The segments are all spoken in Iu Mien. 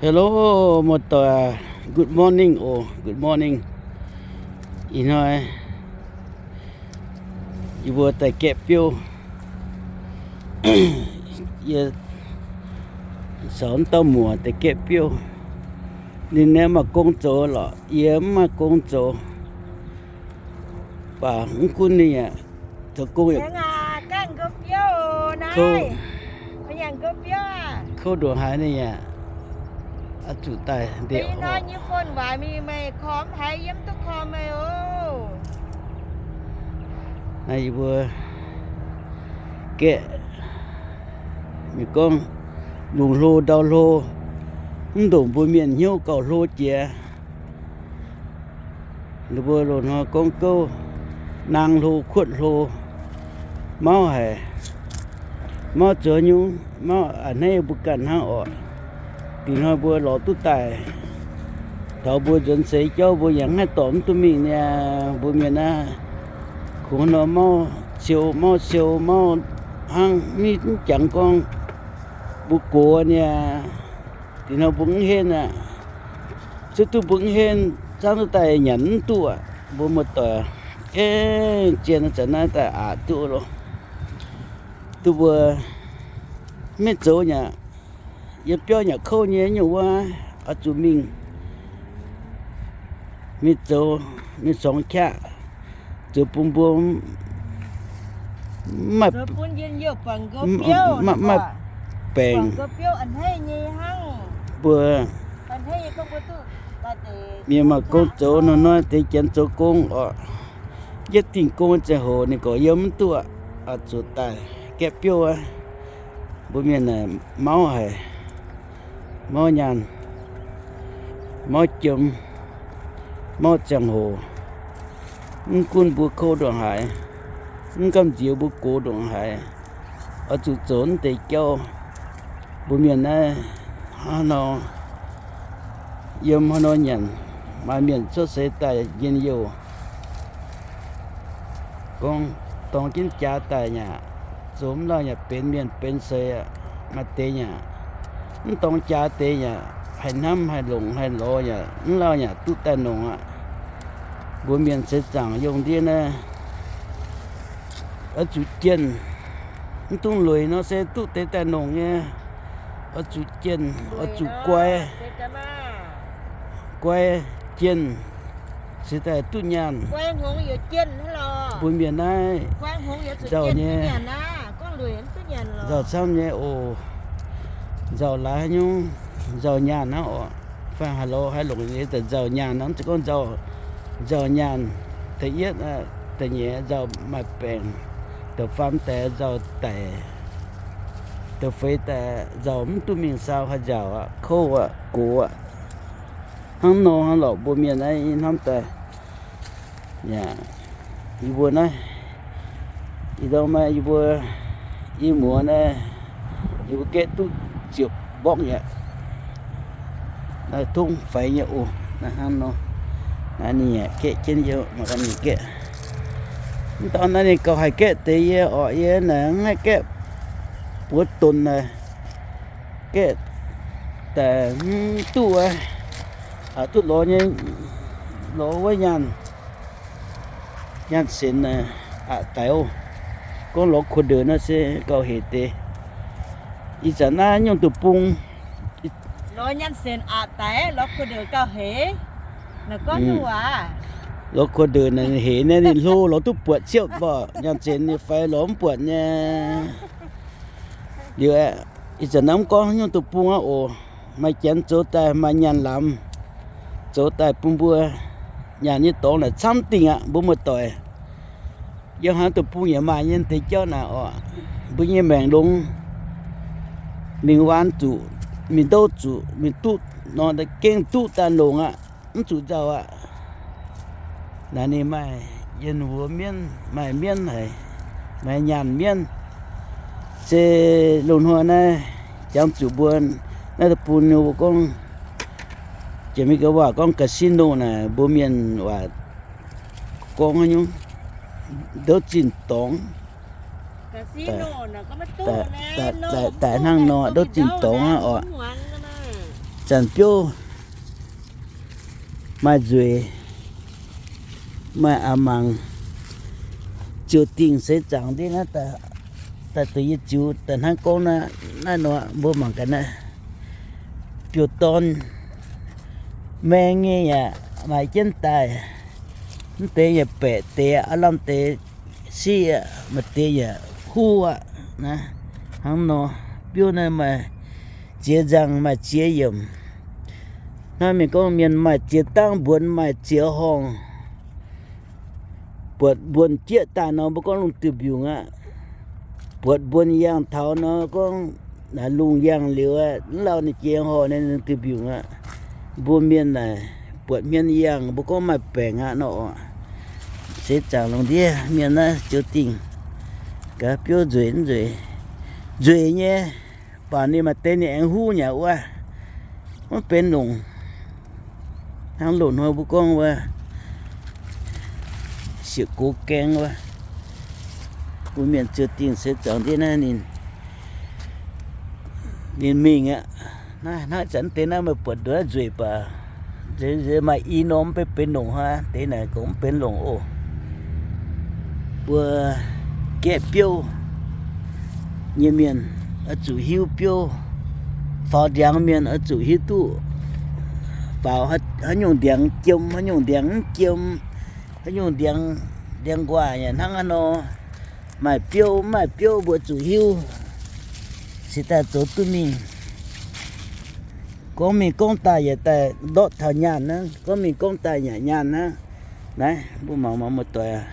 Hello, muoz-doic. Good morning oc, good morning. Ih hnoi yie mbuo daaih gaeqv biouv. Yie caux wuov dauh muoc daaih gaeqv biouv. Ninh naaiv maaih gong zoux lorqc, yie mv maaih gong zoux. Baac mv gunv ninh yaac zoux gong yaac kouv nduqc haaix ninh yaac oix zuqc daaih ndeic. Naaiv yie mbuo gaeqv, mienh gorngv lungh hlo ndau hlo, mv ndongc mbuo mienh hnyouv gauh hlo jiex. Ninh mbuo loz-hnoi gorngv gouv, naang hlo kuotv hlo, mauv haic, mauv zoux nyungc, mauv a'hneiv mbuo ganh hnangv oc. Dingc hnoi mbuo lorz duqv daaih, taux mbuo nzuonx seix jauv mbuo yaac mv haih dorh mv duqv mingh niaa. Mbuo mienh naaiv kungx nor mauv siou, mauv siou, mauv hnangv, mv jangx gorngv mbuo gox niaa. Dingc hnoi mbuo mv henv aqv. Zuov duqv mbuo mv henv, zaangv duqv daaih nyanc mv duqv aqv. Mbuo muoz-doic, gengh zien zanc naaiv daaih aqc duqv loh. Duqv mbuo maiv zoux nyei, yiem biauv nyei kouv nyei nyungc wuov, oix zuqc mingh, mingh zoux, mingh sorngx qaqv, zoux bun mbuo mv maaih, mv maaih baengc. Mbuo mienh maaih gong zoux, hnoi-hnoi deix janx zoux gong oc. Yietv dingh gong ziangh hoc ninh gorqv yiem mv duqv, oix zuqc daaih gaeqv biouv aqv. Mbuo mienh naaic mauv haic, mauv nyaanh, mauv jiem, mauv ziangh hoc. Mv gunv mbuo kouv ndongc haaix, mv gamh nziex mbuo gox ndongc haaix, oix zuqc zoux mv deix jauv. Mbuo mienh naaiv hnangv nor, yiem haaix nor nyanc, maaih mienh cuotv seix daaih njien-youh, gorngv dorng jienv jaax daaih nyei aqv, zoux mv lauh nyei aqv, benx mienh benx seix aqv. Maaih deix nyei aqv, mv dorng jaax deix nyei aqv, haih hnamv haih longc haih lorz nyei aqv, mv lauh nyei aqv, duqv daaih nongc aqv. Mbuo mienh seix zaangc yongh ndiev naaiv, oix zuqc jienh, mv dungx lueic nor se duqv deix daaih nongc nyei. Oix zuqc jienh, oix zuqc guai, guai, jienh, se daaih duqv nyaanh. Mbuo mienh naaiv nzauh nyei, nzauh camv nyei oc. Nzauh laaix haaix nyungc, nzauh nyaanh hnangv oc. Fai haaix lorz haaix longc nyei daaih nzauh nyaanh hnangv, se gorngv nzauh, nzauh nyaanh, da'yietv, da'nyeic nzauh maaih baengc, da'faam daaih nzauh daic, da'feix daaih nzauh mv duqv mingh saau haaix nzauh aqv, kouv aqv, gox aqv. Hnangv nor hnangv lorqc mbuo mienh naaiv ih hnamv daaih. Yaac, yie mbuo naaiv, ih ndorm naaiv yie mbuo, i muoz naaiv, yie mbuo gaeqv duqv ziepc mborqv yaac, naaiv tongv faix nyei oc. Naaiv hnangv nor, naaiv ninh yaac gaeqv jienv yie, mangc gaax ninh gaeqv. Mv dorn naaiv ninh gauh haih gaeqv deix yie oc. Yie naaic mv haih gaeqv buoz donx naaic, gaeqv daaih mv duqv aqv. Aqc duqv lorz nyei, lorz wuov nyaanh, nyaanh senx naaic aqc daic oc. Gorngv lorz kuo ndeic nor se gauh hec deix. Ih zanc naaiv nyungc deic-bung, lorz kuo ndeic naaic hec naaiv ninh hlo lorz duqv buatc ciepv mborqv, nyaanh senx ninh faix lorz mv buatc nyei. Liuz aeqv, ih zanc naaiv mv gorngv nyungc deic-bung aqv oc. Maaih janx zoux daaih maaih nyaanh lamz, zoux daaih bun mbuo nyaanh nyei dorngx naaic camv dingh aqv mbuo muoz-doic. Yiem haaix deic-bung yaac maaih nyei deix jauv naaic oc. Mbuo nyei maengc longx, mingh waan zuqc, mingh ndouv zuqc, mingh duqv nor gengh duqv daaih longc aqv, mv zuqc nzauh aqv. Naaic ninh maaih yienh wuoz mienv, maaih mienv haic, maaih nyaanh mienv. Se loz-hnoi naaiv jangx zuqc mbuo naaiv deic-bung ninh mbuo gorngv, jiex mingh ga'waac gorngv casino naaic, mbuo mienh waac gorngv haaix nyungc, ndouv zinh dorngx. Daic hnangv nor, ndouv zinh dorngx aqv oc. Zanc biouv maaih nzueic, maaih a'mangc, ziouc dingh seix zaangc ndiev naaiv daaih duqv yie ziux daaih hnangv gorngv naaiv nor, mbuo mangc gaax naaiv. Biouv-dorn maeng nyei yaac maaih jienv daaih, mv deix yaac baeqc deix aqv, lamh deix siqv aqv, maaih deix yaac huv aqv. Naaiv hnangv nor, biouv naaiv maaih ziex nzangh maaih ziex yiemc. Hnangv mienh gorngv mienh maaih ziex dangv, mbuonx maaih ziex horngh. Buatc mbuonx jieqv daaih nor, mbuo gorngv lungh diuh mbiungc aqv. Buatc mbuonx yangh taux nor, gorngv naaiv lungh yangh liuz aqv, mv lauh ninh jiex horngh nyei lungh diuh mbiungc aqv. Mbuo mienh naaic buatc hmien yangh, mbuo gorngv maaih baengc aqv nor. Seix zaangc lungh ndiev mienh naaiv ziouc dingh gaax biouv nzueic, nzueic, nzueic nyei. Baac ninh maaih deix ninh aengx huv nyei wuov, mv benx longc. Hnangv loz-hnoi mbuo gorngv wuov, siec gox gaeng wuov, mbuo mienh ziouc dingh seix zaangc ndiev naaiv ninh, ninh mingh aqv. Naaiv, naaiv zanc deix naaiv meih buatc nduov nzueic baac, nziex maaih i norm mv benx longc hnangv, deix naaic gorngv mv benx longc oc. Mbuo gaeqv biouv nyei mienh oix zuqc hiuv biouv. Faaux ndiangx mienh oix zuqc hiuv duqv faaux haaix nyungc ndiangx jiem, haaix nyungc ndiangx mv jiem, haaix nyungc ndiangx, ndiangx-nquaah yaac hnangv haaix nor. Maaih biouv mv maaih biouv mbuo zuqc hiuv, cingx daaih zoux duqv mingh. Gorngv mingh gorngv daaih yaac daaih ndortv taux nyaanh hnangv, gorngv mingh gorngv daaih yaac nyaanh hnangv. Naaiv mbuo mangc mangc muoz-doic aac,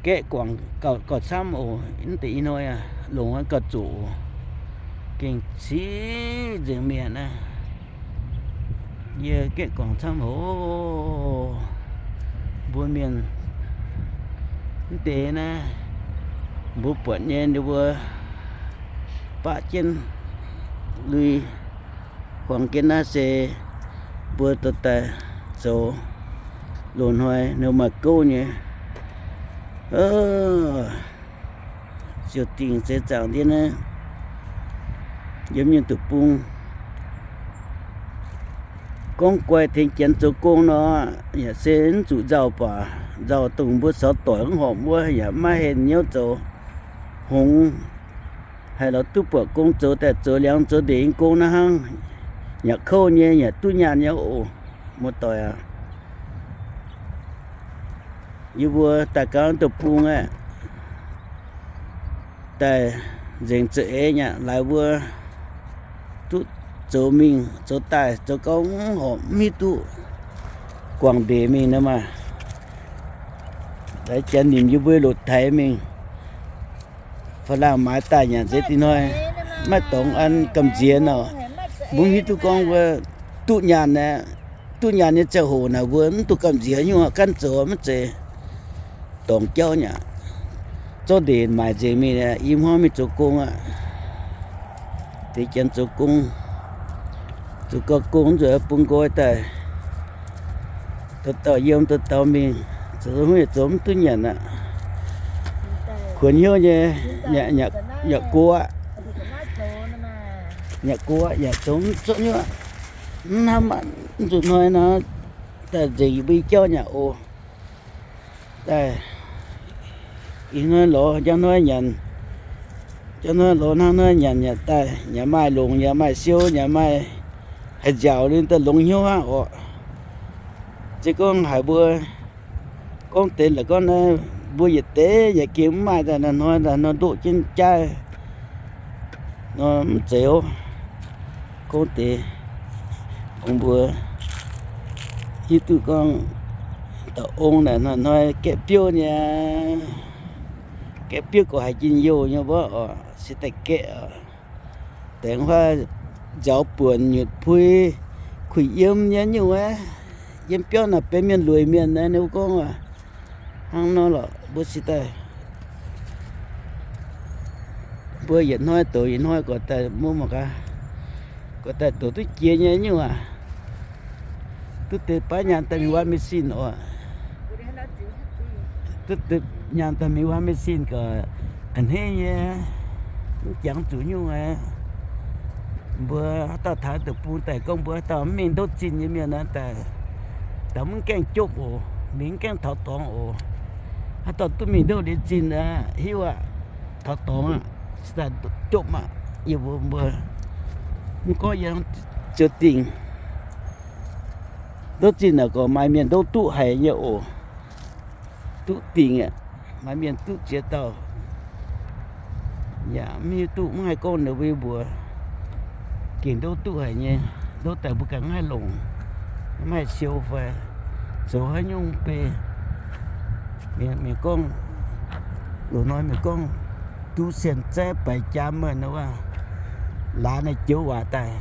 gaeqv guangc gauh, gauh camv oc. Mv deix ih hnoi aac, longc gauh zuqc oc. Gengh civ nzengc mienh aac. Yie gaeqv guangc camv oc. Mbuo mienh mv deix naaiv, mbuo buatc nyei ninh mbuo baqv jienv lui huangx jienv naaiv se mbuo dorh daaih zoux loz hnoi ninh maaih gouv nyei. Ziouc dingc seix zaangc ndiev naaiv yiem nyei duqv bung. Gorngv guai tengx janx zoux gong nor, yaac se mv zuqc nzauh baac nzauh dongh mbuo saux doic mv horpc wuov yaac maiv hengx hnyouv zoux hngongx. Haiz lorz duqv buatc gong zoux daaih zoux liangx zoux ndeic nyei gong naaiv hnangv, yaac kouv nyei yaac duqv nyaanh nyei oc. Muoz-doic aac, yie mbuo daaih gauh duqv bung aeqv, daaih nzengc za'eix nyei laaix mbuo duqv zoux mingh zoux daaih zoux gauh mv horpc mv hiuv duqv guangc ndeic mingh nor maah. Laaix janx nimc yie mbuo loz-taaix mingh, faalaangh maaiz daaih nyanc zeix dinh hnoi, maiv dorngx an gamh nziex nor. Mbuo mv hiuv duqv gorngv mbuo duqv nyaanh aqv. Duqv nyaanh nyei ziangh hoc naaic mbuo mv duqv gamh nziex nyungc, gaanv zoux mv zeiz dorngc jauv nyei aqv. Zorqv ndeic maaic nzengc mingh, i hmuangv mingh zoux gong aqv. Deix janx zoux gong, zoux gau gong nzueic bun nqoi daaih, dauh dauh yiem dauh dauh mingh, zoux haaix nyungc yaac zoux mv duqv nyanc aqv. Kuonx hnyouv nyei, yaac, yaac guoqv, yaac guoqv, yaac zoux mv cuotv nyuoqv. Mv hnamv aqv, mv zuqc hnoi nor, daaih nzengc yie mbuo i jauv nyei oc. Daaih ih hnoi lorz njang hnoi nyanc, njang hnoi lorz hnangv hnoi nyanc, nyanc daaih yaac maaih longc, yaac maaih siou, yaac maaih haih nziaauc ninh daaih longx hnyouv hnangv oc. Se gorngv haiz mbuo gorngv deix la'gorngv naaiv, mbuo yietc deix yaac gengh mv maaih daaih, naaiv hnoi daaih hnoi ndoqv jienv jaaix nor mv zeiz oc. Gorngv deix, ong mbuo hiuv duqv gorngv dauh ong naaic hnoi-hnoi gaeqv biouv nyei, gaeqv biouv gorqv haiz njien-youh nyei mbuo oc, se daaih gaeqv oc. Deix huaav nziaaux buonc nyutc pui, kuh yiem nyei nyungc aqv. Yiem biauv naaic benx mienh lueic mienh naaiv, ninh mbuo gorngv aqv. Hnangv nor lorqc, mbuo se daaih, mbuo yietc hnoi douz yietc hnoi gorqv daaih mbuo mangc gaax, gorqv daaih douz duqv jiex nyei nyungc aqv. Duqv deix baav nyaanh daaih mingh วัดเมสซิน oc. Duqv deix nyaanh daaih mingh วัดเมสซิน gorqv a'hneiv nyei, mv jangx zuqc nyungc aqv. Mbuo haaix dauh taux deic-bung daaih gorngv mbuo haaix dauh mv mingh ndouv zinh nyei mienh naaiv daaih, daaih mv gaengh jopv oc, mingh mv gaengh taux dorngx oc. Haaix dauh duqv mingh ndouv ndie zinh aqv, hiuv aqv, taux dorngx aqv, se daaih jopv aqv. Yie mbuo, mbuo mv gorngv yiem ziouc dingc. Ndouv zinh naaic gorx maaih mienh ndouv duqv haic nyei oc. Duqv dingc aqv. Maaih mienh duqv ziex dauh. Yaac mv hiuv duqv, mv haih gorngv ninh mbuo mbuox. Gengh ndouv duqv haic nyei, ndouv daaih mbuo ganh mv haih longc, mv haih siou fai zoux haaix nyungc bei. Mienh gorngv, loz-hnoi mienh gorngv, duqv sienx zaeqv baix jaav meih nor wuov, laaix naaiv joux waac daaih.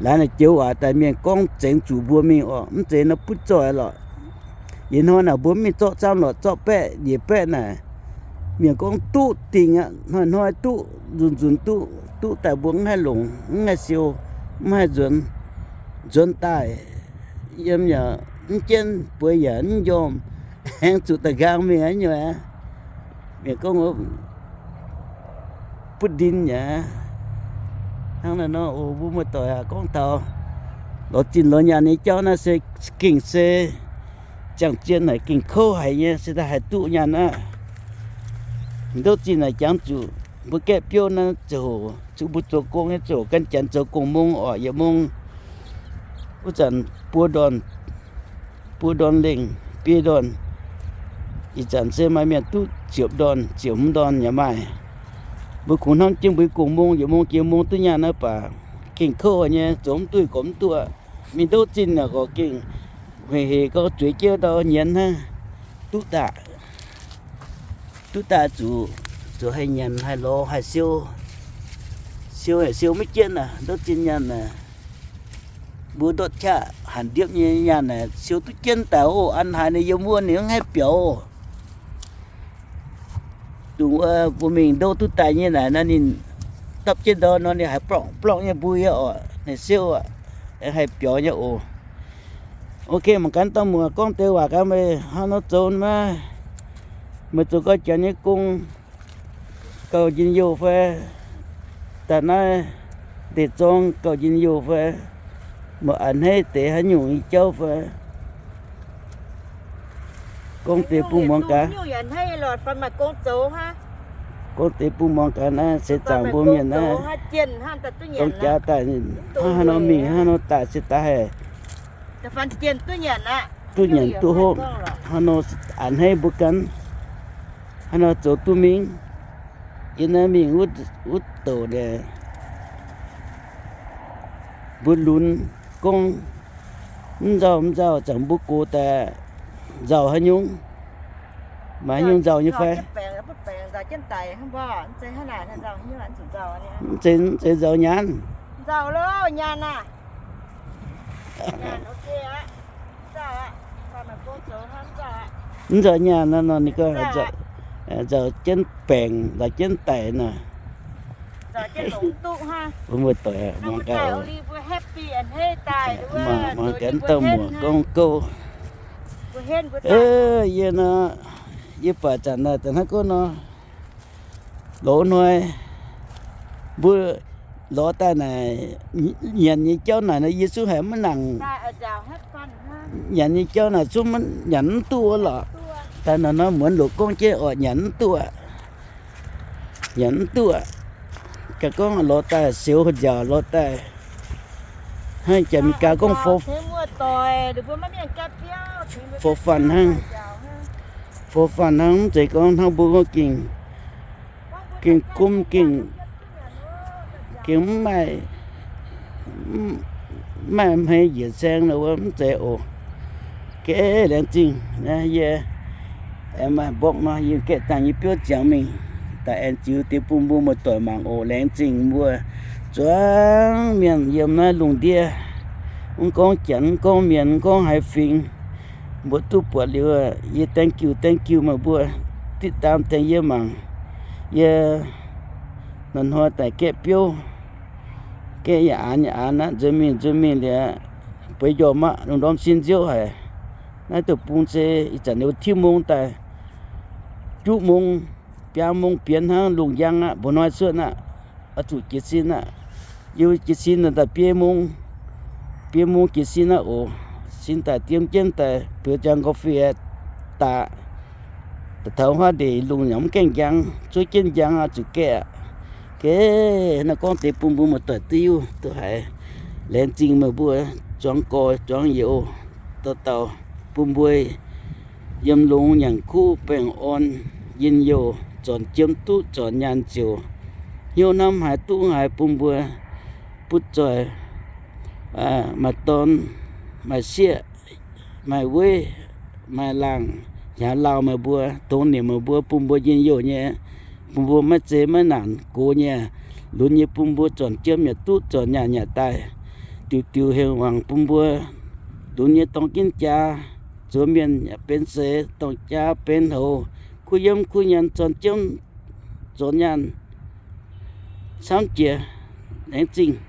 Laaix naaiv joux waac daaih mienh gorngv zengx zuqc mbuo mingh orqc, mv zeiz nor butv zoih lorqc. Yietc hnoi naaic mbuo mv mingh zorqv zaamv lorqc, zorqv baeqv njiec baeqv naaic, mienh gorngv duqv dingc aqv, hnoi-hnoi duqv, nzunc-nzunc duqv, duqv daaih mbuo mv haih longc, mv haih siou, mv haih nzuonx, nzuonx daaih, yiem yaac mv jienv, bueix yaac mv njormh, aengx zuqc da'nqaang mingh aqv nyei aqv. Mienh gorngv butv ndin aqv. Hnangv naaiv nor oc, mbuo muoz-doic aac, gorngv taux lorz zinh lorz nyaanh nyei jauv naaiv se gengh se ziangh zien haic, gengh kouv haic nyei, se daaih haih duqv nyaanh aqv. Ndouv zinh naaic jangx zuqc mbuo gaeqv biouv naaiv ziouc hoc, zuqc mbuo zoux gong nyei ziouc gan janx zoux gong mong orqc, yietc mong wuov zanc buo ndorn, buo ndorn lengh, biei ndorn. Ih zanc se maaih mienh duqv ziepc ndorn, ziepc hmz ndorn yaac maaih. Mbuo kungx hnamv jienv mbuo nyei gong mong, yietc mong jiex mong duqv nyaanh naaiv baac gengh kouv nyei, zoux mv duqv gorngv mv duqv. Mingh ndouv zinh naaic gorqv gengh hec hec gau, zueiz jienv ndau nyienz hnangv, duqv daaih, duqv daaih zuqc, zuqc haih nyanc, haih lorz, haih siou, siou haih siou maiv jienv aac, ndouv zinh nyaanh aac. Mbuo ndortv qaqv hanc ndiepv nyei nyaanh naaic siou duqv jienv daaih oc. An haaix ninh yiem wuov ninh mv haih biaux. Dongh wuov mbuo mingh ndouv duqv daaih nyei naaic nor, ninh dapv jienv ndau nor ninh haiz blorngv blorngv nyei mbui yaac oc, ninh siou aqv, haih biaux nyei oc. Ok, mangc gaax dauh muoc gorngv deix waac gaax meih hnangv nor zoux maiv? Meih zoux gau janx nyei gong gauh njien-youh fai? Daaih naaiv deix zorng gauh njien-youh fai? Meih a'hneiv deix haaix nyungc nyei jauv fai? Gorngv deix bun muangx gaax. Gorngv deix bun muangx gaax naaiv seix zaangc mbuo mienh naaiv, gorngv jaax daaih hnangv haaix nor mingh, hnangv haaix nor daaih se daaih haih duqv nyanc duqv hopv, haaix nor a'hneiv mbuo ganh, haaix nor zoux duqv mingh. Yie naaiv mingh wuov douc naaic, mbuo lunx gorngv mv nzauh mv nzauh, zanc mbuo gox daaih nzauh haaix nyungc, maaih haaix nyungc nzauh nyei fai? Mv zeiz, mv zeiz nzauh nyaanh. Mv nzauh nyaanh nor, ninh gorngv nzauh jienv baengc, nzauh jienv daic naaic. Mbuo muoz-doic muangx gaax, muangx gaax dauh muoc gorngv gouv. Yie nor, yie baac zanc naaic daaih hnangv gorngv nor, lorz hnoi mbuo lorz daaih naaic, nyanc nyei jauv naaic nor, yie zungv haiz maiv nangc. Nyanc nyei jauv naaic zungv nyanc mv duqv lorqc. Daaih nor nor muonz loc gorngv jienv oc, nyanc mv duqv aqv. Nyanc mv duqv aqv. Gaax gorngv lorz daaih siou nziaauc, lorz daaih hnangv jaax Meigaa gorngv for fun hnangv. For fun hnangv, mv zeiz gorngv hnangv mbuo gorngv gengh, gengh gomv gengh, gengh mv maaih, mv maaih hmei njiec saeng nor wuov mv zeiz oc. Geh laengz zingh naaiv yie aengx maaih mborqv nor, yie gaeqv dangh nyei biouv ziangx mingh daaih aengx ziux deix bun mbuo muoz-doic mangc oc. Laengz zingh mbuo zuangx mienh yiem naaiv lungh ndiev, mv gorngv janx, mv gorngv mienh, mv gorngv haaix fingx, mbuo duqv buatc liuz, yie thank you, thank you meih mbuo ติดตาม tengx yie mangc. Yie norm hnoi daaih gaeqv biouv, gaeqv yaac aanx yaac aanx aqv, nzuonx mingh nzuonx mingh liuz, bueix njormh aqv, lungh ndorm sin nziouv haic. Naaiv deic-bung se ih zanc liuz tiuv mong daaih, juqv mong, biaa mong bienx hnangv, lungh njang aqv, mba'hnoi cuotv aqv, oix zuqc jiez sin aqv. Jiez sin daaih biei mungv, biei mungv jiez sin aqv oc. Sin daaih diemv jienv daaih bueix ziangx nqorngv fiev daaih, daaih taux huaav ndeic lungh yaac mv gaengh njang, zuov jienv njang aqv zuqc gaeqv aqv. Geh naaiv gorngv deix bun mbuo muoz-doic duqv hiuv duqv haiz. Laengz zingh meih mbuo zuangx gorx zuangx youz, dauh dauh bun mbuo yiem longx nyanc kuv baengh orn, njien-youh, zornc jiem duqv zornc nyaanh ziouc hnyouv hnamv haiz duqv haiz bun mbuo butv zoih, maaih dorn, maaih sieqv, maaih weiv, maaih laangh, hnyangx lauh meih mbuo, dongh nimc meih mbuo, bun mbuo njien-youh nyei, bun mbuo maiv zeiz maiv naanc gox nyei, lunx nyei bun mbuo zornc jiem yaac duqv, zornc nyaanh yaac daaih, diuc diuc hengx wangc bun mbuo, lunx nyei dorng jienv jaax, zoux mienh yaac benx seix, dorng jaax benx houx, kuv yiem kuv nyanc, zornc jiem zornc nyaanh camv jiex. Laengz zingh.